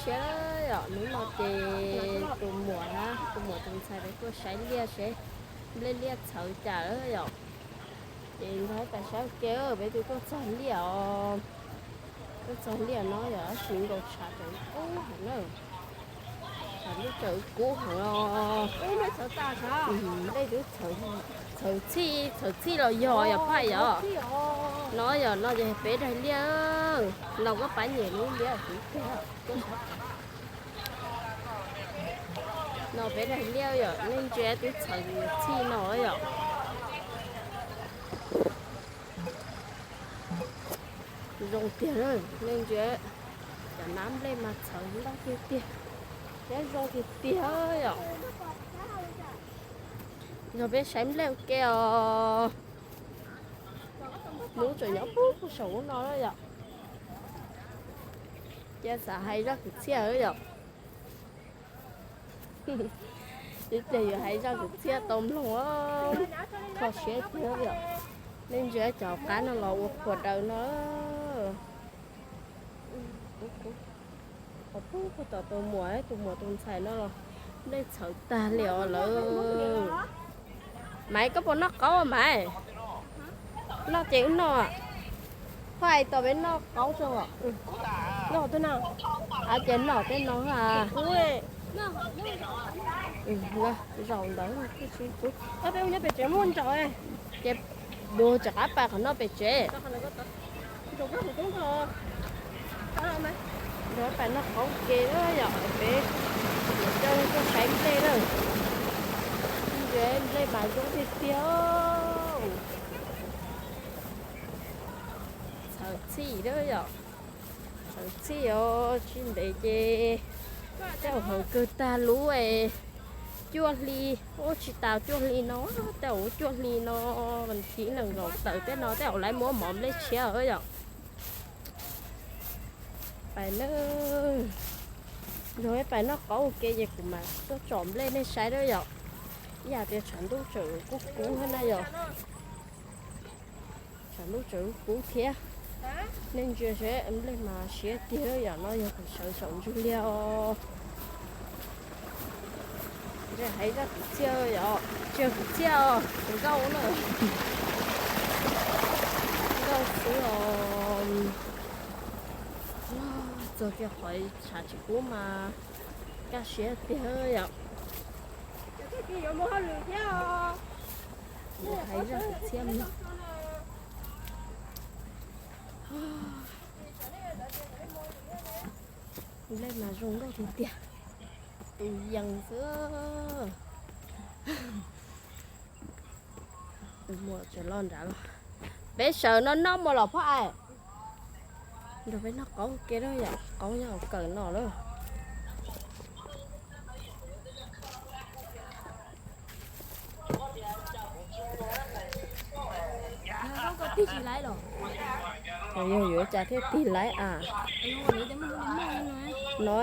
Siab yom, hnub no ces tus muam na, tus muam tus ntxhais peb tuaj saib liaj seb nplej liaj txhawv cas yom. Ces nrog peb saib ua ke, peb twb tuaj txog liaj os. Tuaj txog liaj no yog tab sis nkaus tshav tseem kub heev na. Tshav ntuj tseem kub heev os. Nplej twb txhawv txhij, txhawv txhij los yog yog phaj yom. No yog no ces peb daig liaj, no koj pab nyem lub liaj kuv tiag. No peb daig liaj yom, nej ntsia twb txhawv txhij no yom. Zoo tiag, nej ntsia cov nab nplej mas txhawv ntau tiag tiag, thiab zoo tiag tiag yom. Yog peb saib nplej ua ke os. Hnub tseem nyob puag saum ub no yom. Cia xav hais zaj kwv txhiaj yom. Ib pliag yuav hais zaj kwv txhiaj tau mloog, kho siab tiag yom. Nej ntsia cov qab no los ua qhuav daws no. Qhov puag tom tus muam, tus muam tus ntxhais no los nplej txhawv tag li os lawm. Maiv, koj puas noj qaub Maiv? Noj ces wb noj. Phaj hais tias peb noj qaub tso. Noj twb noj. Ces noj tej no. Zaum ntawd. Peb nyob pem tsev muaj nraum. Ces yus rov qab pais qhov no pem tsev. Nrog pais noj qaub ke na yom, peb coj nej tuaj saib nplej na. Nplej mas zoo tiag tiag. Txhawv txhij na yom, txhawv txhij os, tsis ntev ces tej zaum haus kawg tag lub cuaj hli, ub tsis tas cuaj hli no, tej zaum cuaj hli no, vas thib nees nkaum tawm tej no tej zaum lawv muab mov nplej tshiab yom. Pais na, nrog peb pais noj qaub ua ke ces kuv mam tuaj tsom nplej nej saib na yom. Ib yam tias tshav ntuj tseem kub kub thiab na yom. Tshav ntuj tseem kub thiab. Nej ntsia seb nplej mas siab tiag yom, no yog kuv sawv saum ntsug liaj os. Ntshe hais zaj kwv txhiaj yom, tsis yog kwv txhiaj os, tus nkauj na. Nkauj xwb os. Txog kiag qhov tshav tsis kub mas kaj siab tiag yom. Hais zaj kwv txhiaj mas. Nplej mas zoo nkauj tiag tiag. Tus yees xwb. Tus muam tseem los nrad los. Peb sawv no noj mus los phoj ai. Nrog peb noj qaub ke na yom, qaub nyob hauv kawm no lawm. Yog yuav cas thiaj tig laib a. No.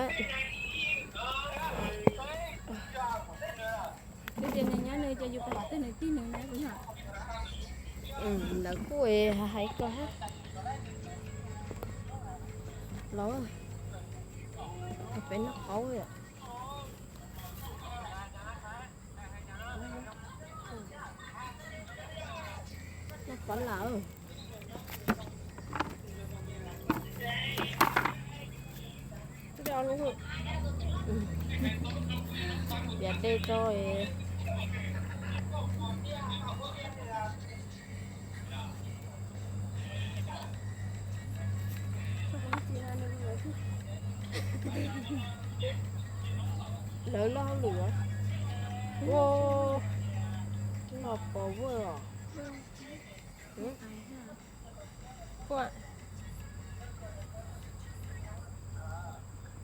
Lawv kuj hais koj hab. Los, peb noj qaub yom. Noj qab lawm. Piav dej tso. Lawv loj hauj lwm. Ua, los pov vuag os.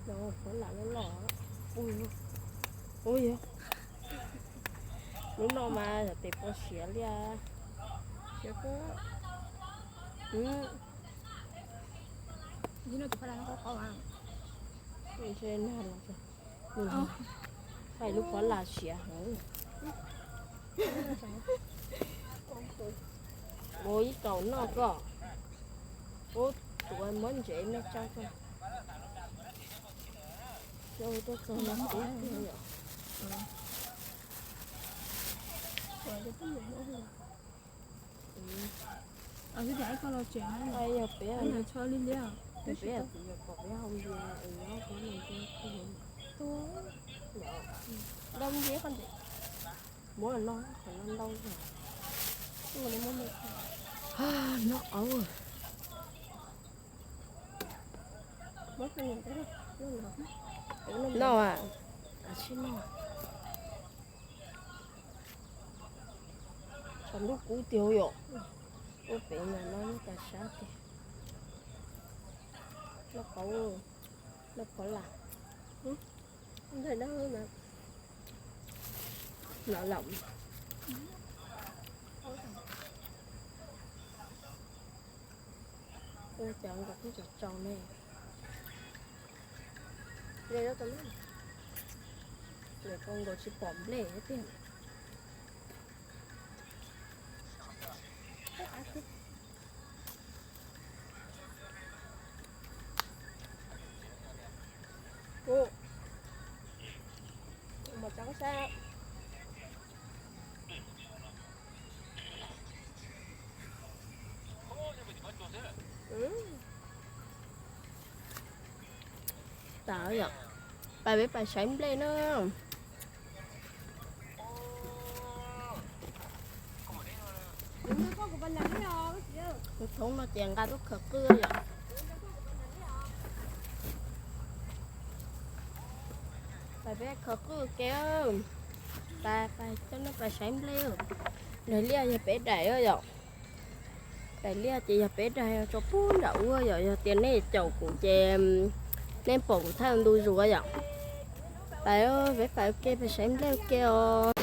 Loj loj. Ub, yog lub no mas yog tes pua siav li. Ntshe nag los, hais lub phov las siav heev. Ua ib kaus noj koj. Ub, tus muab ntsev me tso koj. Tuaj txog no qub tiag yom. Yog peb, peb txiv yog pom peb hau ncua es nyob qhov no ncua tuag. Tuag yom. Dab ntxiab qhov ntawm, muab no qhov no ntau zog. Noj qauv. Noj, sib noj. Tshav ntuj kub tiag yom. Ua pem no noj tas sab tiag. Noj qauv, noj qauv lam. Ntawm no lawm. Ua cas nkaus twb tsaus tsaus ne. Nkaus tsis pom nplej tiag. Tas yom, pais peb pais saib nplej na. Thoob no ces nqa lub khaws qwj yom. Pais peb khaws qwj ke. Pais, pais coj nej pais saib nplej. Daim liaj yog peb daim yom. Daim liaj ces yog peb daim tso pub nram ub yom, yog tias nej caum kuv ces nej pom kuv thaij ntu zus yom. Pais, peb pais ua ke, pais saib nplej ua ke os.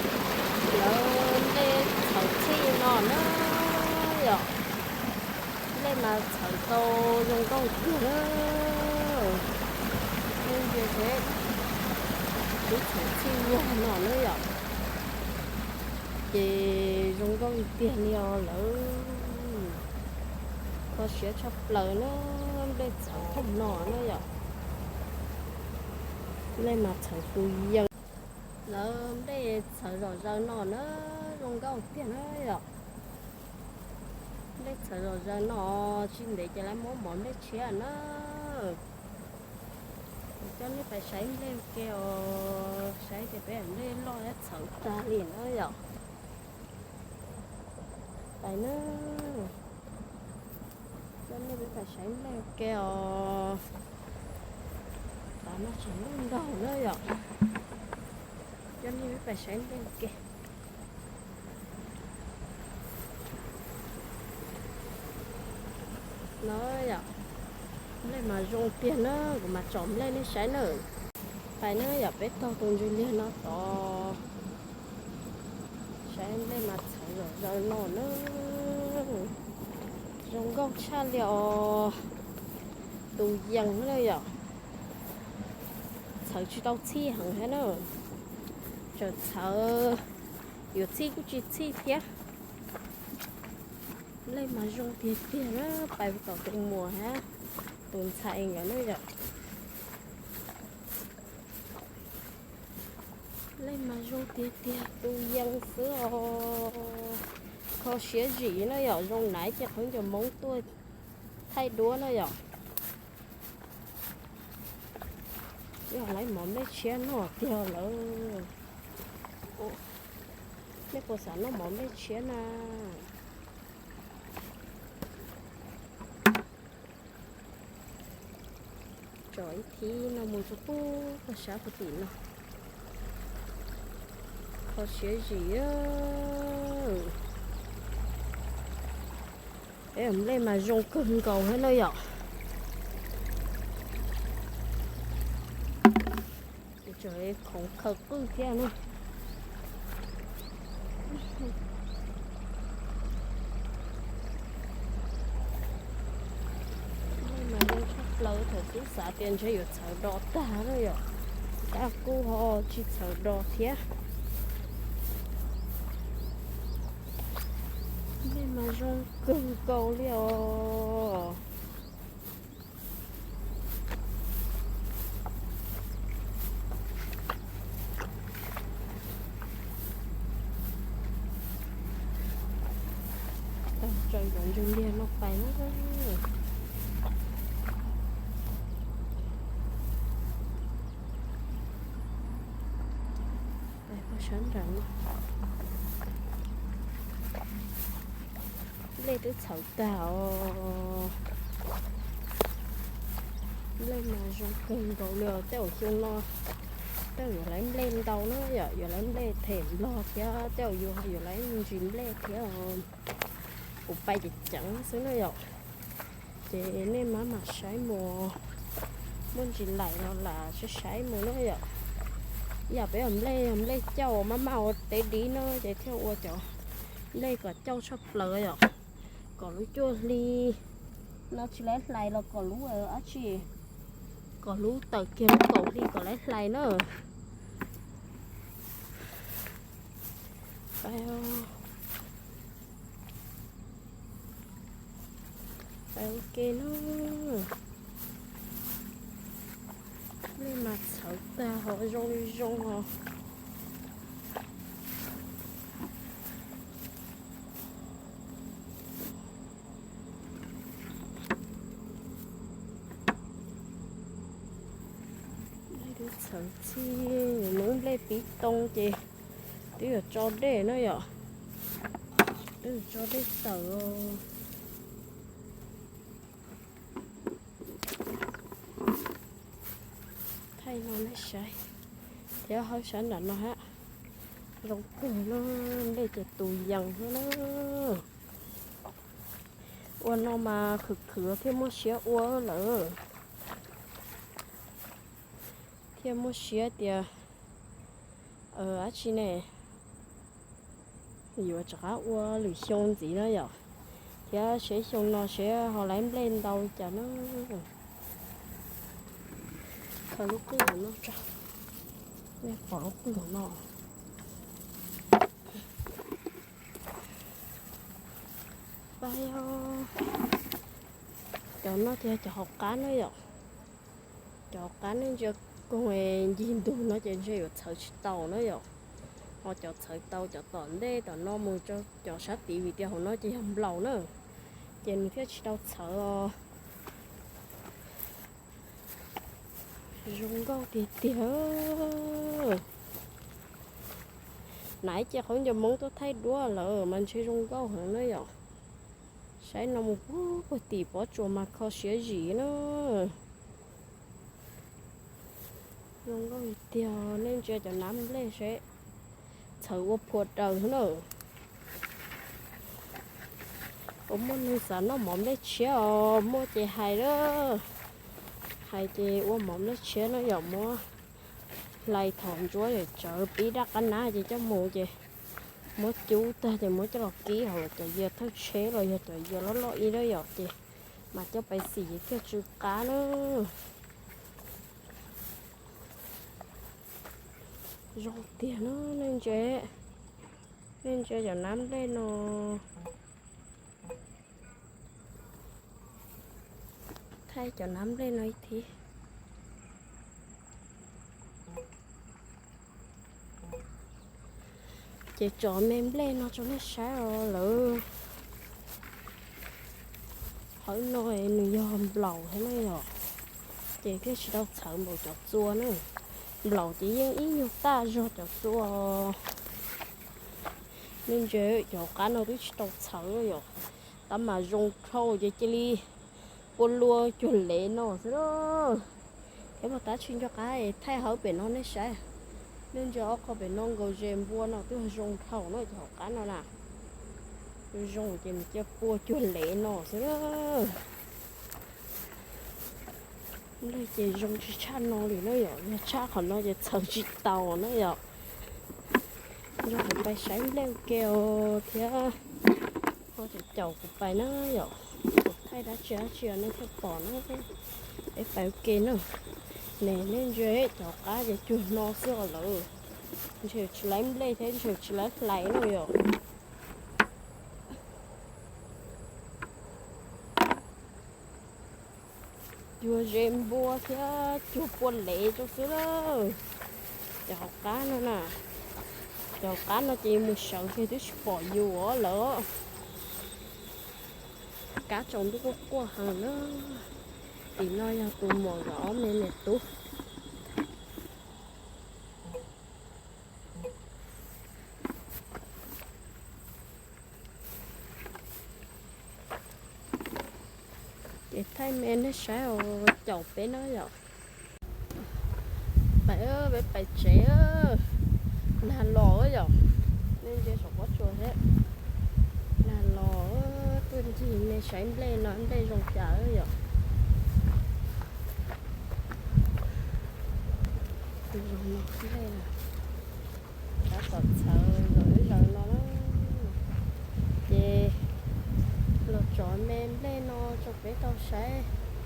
Lawv nplej txhawv txhij no na yom. Nplej mas txhawv tau zoo nkauj tiag na. Twb txhawv txhij yog no na yom. Ces zoo nkauj tiag li os lawv. Kho siab tshaj plaws na, nplej txhawv thooj no na yom. Nplej mas txhawv tus yees. Lawv nplej txhawv zom zaws no na, zoo nkauj tiag na yom. Nplej txhawv zom zaws no, tsis ntev ces lawv muab mov nplej tshiab na. Kuv coj nej pais saib nplej ua ke os, saib tias peb nplej loj thiab txhawv tag li na yom. Pais na, coj nej peb pais saib nplej ua ke os. Tav no tseem ntuj nraug na yom. Coj nej peb pais saib nplej ua ke. No yom, nplej mas zoo tiag na, kuv mas tsom nplej nej saib na. Pais na yom, peb taug tus ntsis liag no tod. Saib nplej mas txhawv zom zaws no na. Zoo nkauj tshaj li os. Tus yees na yom. Txhawv tsis tau txhij heev thiab na. Txawm txhawv yuav txhij kuj tsis txhij thiab. Nplej mas zoo tiag tiag na, pais tom tus muam hab tus ntxhais nkawd na yom. Nplej mas zoo tiag tiag, tu yees xwb os. Kho siab zim na yom, zoo naiv ces qhov ncauj Hmoob tuaj thaij duab na yom. Yog lawv mov nplej tshiab noj tiag lawm. Nej puas xav noj mov nplej tshiab na? Tso ib thib no mus rau pub pag sab puag tim no. Kho siab zim. Peb nplej mas zoo kawg nkaus thiab na yom. Tseem khoov khaws qwj thiab na. Nplej mas zoo tshaj plaws, thaum xub xav tias ntshe yuav txhawv do tag na yom, tab kuj ho tsis txhawv do thiab. Nplej mas zoo kawg nkaus li os. Raws cov ntsuag liag no pais na. Pais puag sab nram no. Nplej twb txhawv tag os. Nplej mas zoo kawg nkaus li os. Tej zaum xyoo no tej zaum yuav laiv nplej ntau na yom, yuav laiv nplej them nplog thiab tej zaum yuav, yuav laiv me ntsis nplej thiab. Kuv pais ceev ceev xwb na yom. Ces nej mam mam saib mus, muaj ntsis laim los lam saib saib mus na yom. Yam peb ua nplej, nplej cauj maj maj ua teb dib na ces thiaj ua cov nplej kom cauj tshaj plaws yom. Kom lub cuaj hli no tsis laiv hlais los kom lub dab tsi, kom lub tawm kiag lub kaum hli kom laiv hlais na. Pais, pais ua ke na. Nplej mas txhawv tag ho zoo li zoo os. Nplej twb txhawv txhij, mus nplej pib too ces twb yuav tso dej na yom. Twb yuav tso dej tawm os. Thaij no nej saib, thiab hauv sab nram no hab, zoo kawg na, nplej ces tus yees thiab na. Ua no mas khwv khwv thiaj muaj siab ua lawm, thiaj muaj siab tias dab tsi ne, yuav rov qab ua lwm xyoo ntxiv na yom, thiab seb xyoo no seb ho laiv nplej ntau cas na. Khaws lub qwj no tso, nej pom lub qwj no. Pab, cov no ces cov hauv qab na yom. Cov hauv qab nej ntsia koog ncig ntug no ces ntshe yuav txhawv tsis tau na yom. Ho cov txhawv tau cov tom ntej tom no mus rau cov sab tid vim tias hauv no ces yog nplaum na, ces nws thiaj tsis tau txhawv os. Zoo nkauj tiag tiag. Nav ib ce qaub ncaws Hmoob tuaj thaij duab lawm mas ntshe zoo nkauj heev na yom. Saib no mus puag tim pob tsuas mas kho siab zim na. Zoo nkauj tiag, nej ntsia cov nab nplej seb txhawv ua phua daws na. Puas muaj neeg xav noj mov nplej tshiab os, muaj ces hais lawm. Hais ces ua mov nplej tshiab no yom, muab hlais thom ntsuab yam tsawv pib daj qab nab ces coj mus ces muab cub tag ces muab coj los kib hauv cov yias thawj tsheb los yog cov yias loj loj ib na yom, ces mas coj pais xim ces thiaj tsw qab na. Zoo tiag na, nej ntsia, nej ntsia cov nab nplej no. Thaij cov nab nplej no ib thib. Ces tso me nplej no rau nej saib os lawm. Hauv no nws yog nplaum thiab na yom, ces thiaj tsis tau txhawv npaum cov txua na. Nplaum ces yeej ib nyuag taj zog cov txua. Nej ntsia cov hauv qab no twb tsis tau txhawv yom, tab mas zoo dhau ces cia li pua lua cuag lev no xwb. Thiab mas tab tsis nco qab thaij hauv pem no nej saib. Nej ntsia ob qho pem no nkaus ze npua no twb zoo dhau na, cov hauv qab no na. Zoo ces nws cia pua cuag lev no xwb. Nplej ces zoo tsis tshaj no li na yom, yog tshaj qhov no ces txhawv tsis tau na yom. Yog kuv pais saib nplej ua ke os thiab, ho caum caum kuv pais na yom. Kuv thaij dab tsi dab tsi nej thiaj pom na. Peb pais ua ke na. Ne nej ntsia cov qab ces cuag no xwb os lawm. Ntshe tsis laiv nplej thiab ntshe tsis laiv hlais na yom. Cuag ze npua thiab cuag pua lev rau xwb lawm. Cov hauv qab no na, cov hauv qab no ces mus sawv kiag twb tsis pom yus lawm. Kab tsaus ntuj quaj quaj heev na. Tim no yog tus muam nkawd ob me niam tub. Ces thaij me nej saib os, caum peb na yom. Pais, peb pais tsev, nag los yom. Nej ntsia saum pob tsuas thiab, nag los, tuaj ncig me saib nplej no nplej zoo cas yom. Tus zoo no nplej, tab tom txhawv zaum ib zaug no na. Ces los tso me nplej no rau peb tau saib,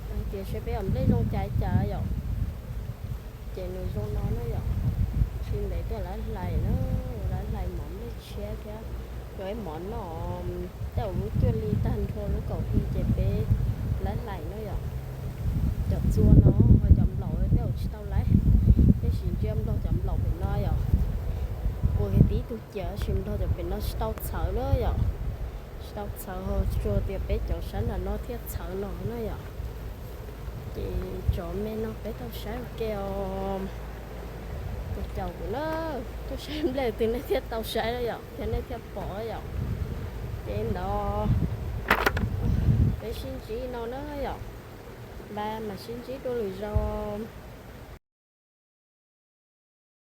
hais tias saib peb yog nplej zoo cas cas yom. Ces nws zoo no na yom. Tsis ntev twb lawv hlais na, lawv hlais mov nplej tshiab thiab. Yog ib mov no tej zaum lub cuaj li tag nrho lub kaum hli ces peb lawv hlais na yom. Cov txua no ho cov nplaum tej zaum tsis tau lawv, peb sim ntsia nplog cov nplaum pem no yom. Ua kiag tib tug ciam sim nplog cov pem no tsis tau txhawv na yom. Tsis tau txhawv ho tsuas tias peb cov sab nram no thiaj txhawv no na yom. Ces tso me no peb tau saib ua ke os. Tus caum kuv na, tuaj saib nplej twg nej thiaj tau saib na yom, thiab nej thiaj pom yom. Ces ntawd peb sib ntsib no na yom. Npaj mam sib ntsib dua lwm zaus.